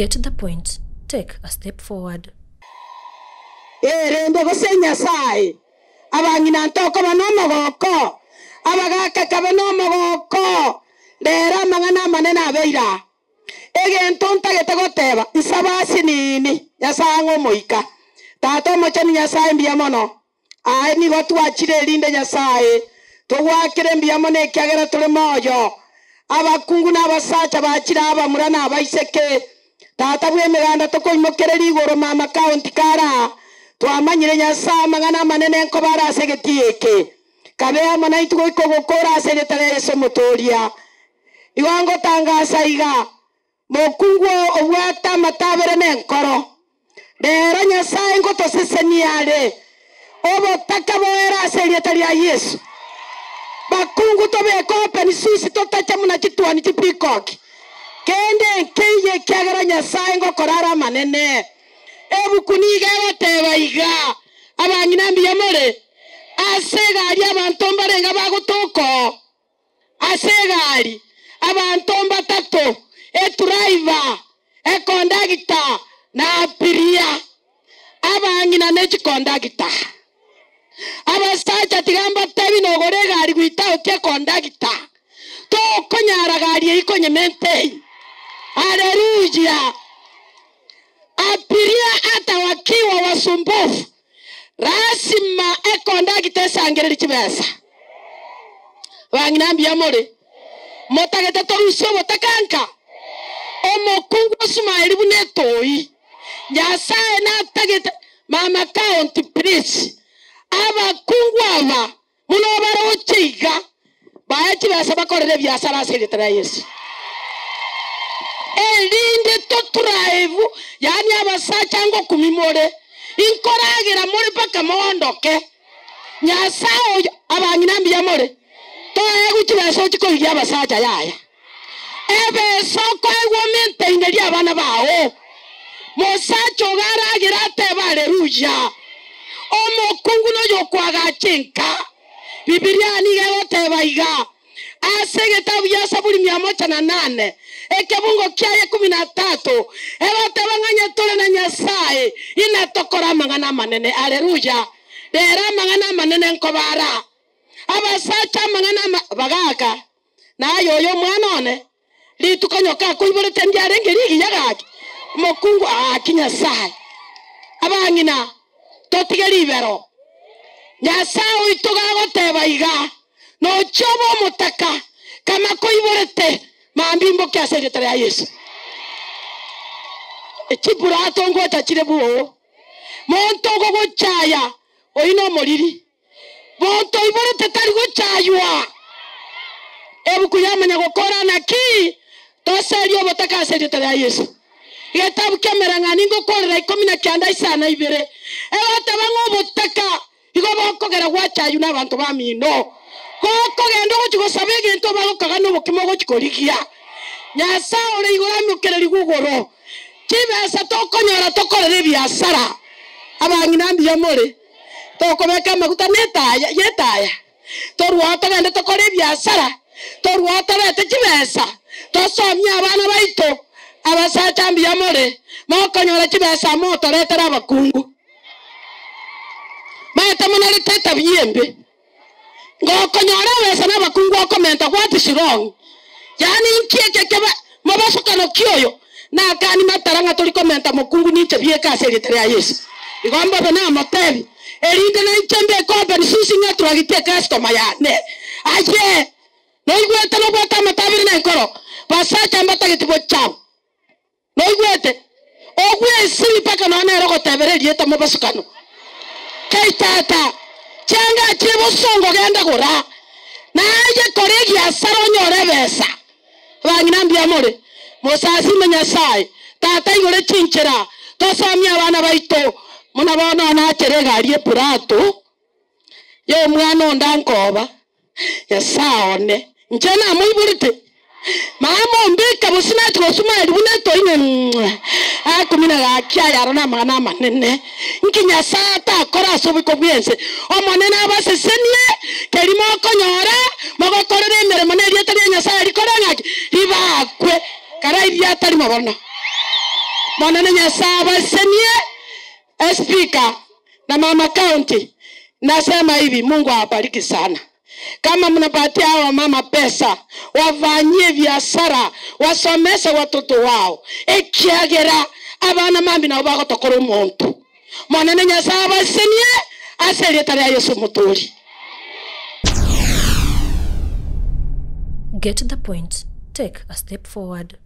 Get the point, take a step forward. Erende gose Nyasae, abang'ina ntokoba nomogoko, abagaaka kabe nomogoko, rero amang'ana amanene abeire aa. Egento ntagete goteba, nsabe asinini, Nyasae ang'e omoika. Tata Omochenu Nyasae mbuya mono, aye nigo twachire erinde Nyasae togoakere mbuya mono ekiagera tore moyo. Abakungu na abasacha bachire abamura na abaiseke. Tata bw'emeganda tokoimokereria igoro mama county kare aa, twamanyire Nyasae amang'ana amanene nkoba are ase egetii eke. Kabe amo naintwe goika ogokora ase erieta ria Yeso Omotooria. Igo ngotangasa iga, Mokungu oo obwate amatabere nenkoro. Rero Nyasae ngotosesenia are obotaka boere ase erieta ria Yeso. Bakungu tobeke open susi totache buna chituoni chipeacock. Kende nkeiyo ekiagera Nyasae ngokora are amanene. Ebuku nigo egoteba iga, Abang'ina mbuya more? Ase egari abanto mbarenge bagotoka oo. Ase egari, abanto mbatato, eturaiva, ekondagita, na abiria, abang'ina ne chikondagita. Abasacha tiga mbatebi nogore egari without ekondagita, tokonyara gari eyio konyemaintain. Haleluya! Abiria ata wakiwa wasumbufu, Lasima ekondagita esangererie chibesa. Abang'ina mbuya more? Motagete torusie obotaka nka? Omokungu osumaeri buna etoi. Nyasae natagete mama county please abakungu aba buna obaroche iga bae chibesa bakorere ebiasara ase erieta ria Yeso. Erinde tothrive yaani abasacha ngokumi more inkoragera more mpaka moondoke. Nyasae oyo abang'ina mbuya more toegwe chibesa ochie korigia abasacha yaya. Ebesa okoegwa omentainerie abana bao. Mosacha ogo aragere atebe Aleluya. Omokungu noyokoagacha enka. Bibilia nigo egoteba iga, Ase egetabu gia Saburi mia mocha na nane, ekebungo kiaye ikomi na tato, egoteba ng'a onye tore na Nyasae, inatokore amang'ana amanene. Aleluya! Rero amang'ana amanene nkobara abasacha amang'ana ama bagaaka, na aye oyo omwana one, rituko nyoka akoiborete ndiarenge rigiya gaki, omokungu aaki Nyasae. Abang'ina, totige ribero. Nyasae oito gagoteba iga, Nochia obe omotaka, kama koiborete, mambia imboke ase erieta ria Yeso. Chiburato ngocha chire bwoo, monto ogogochaya, oyio nomoriri. Monto oiborete tari gochaywa. Ebuku yamanya gokora naki? Toserie obotaka ase erieta ria Yeso. Egetabu ki'Emereng'anio ngokorera ikomi na kianda isano na ibere, egoteba ng'a obotaka igo bokogera gwachaywa nabanto bamino. Gokogenda ogochia gosaba egento bagokaga nobokima ogochia korigia. Nyasae ore igoro aimokererigwe igoro. Chibesa tokonyora tokorere ebiasara. Abang'ina mbuya more? Tokobeka amaguta netaya y'etaya, torwao togende tokore ebiasara, torwao torete chibesa, tosomie abana baito. Abasacha mbuya more, mokonyora chibesa motoretere abakungu. Maete monarete etabia embe, ngokonyora ebesa nabakungu okomenta what is wrong? Yaani inki eke kebe mobosokano ki oyo? Nakani matara ng'a tori komenta mokungu ninche bieka ase erieta ria Yeso. Igo mbobe namotebi, erinde nainche mbeke open susi ng'a attractie ecustomer yane. Aye! Noigwete nobwate amato abere na enkoro? Basacha mbatageti bochabu. Noigwete? Ogwesibia mpaka nonya nere ogotebera erieta mobasukano. Kai tata, chianga chire bosongo genda gora, na aye kora egiasara onyore ebesa. Abang'ina mbuya more? Mosasime Nyasae, Tata igore chinchera, tosomie abana baito, buna bono nachere egari epurato y'omwana onde ankoba. Nyasae one, inche namoiborete, mama ombeka bosio nachia gosuma aria buna etoino akumina gaki aya aro namang'ana amanene. Nki Nyasae atakore ase oboiko bw'ense? Omonene abasesenie, keria mokonyora, mogokorera emeremo nerieta ria Nyasae rikore ng'aki? Ribakwe. Kara eria atari mobono. Monene Nyasae abasenie Espika na mama county nasema hivi Mungu awabariki sana. Kama mnapatia hawa mama pesa wafanyie biashara wasomeshe watoto wao ekiagera abana mambi nabo bagotokora omonto. Monene Nyasae abasenie ase erieta ria Yesu Omotoori. Get the point. Take a step forward.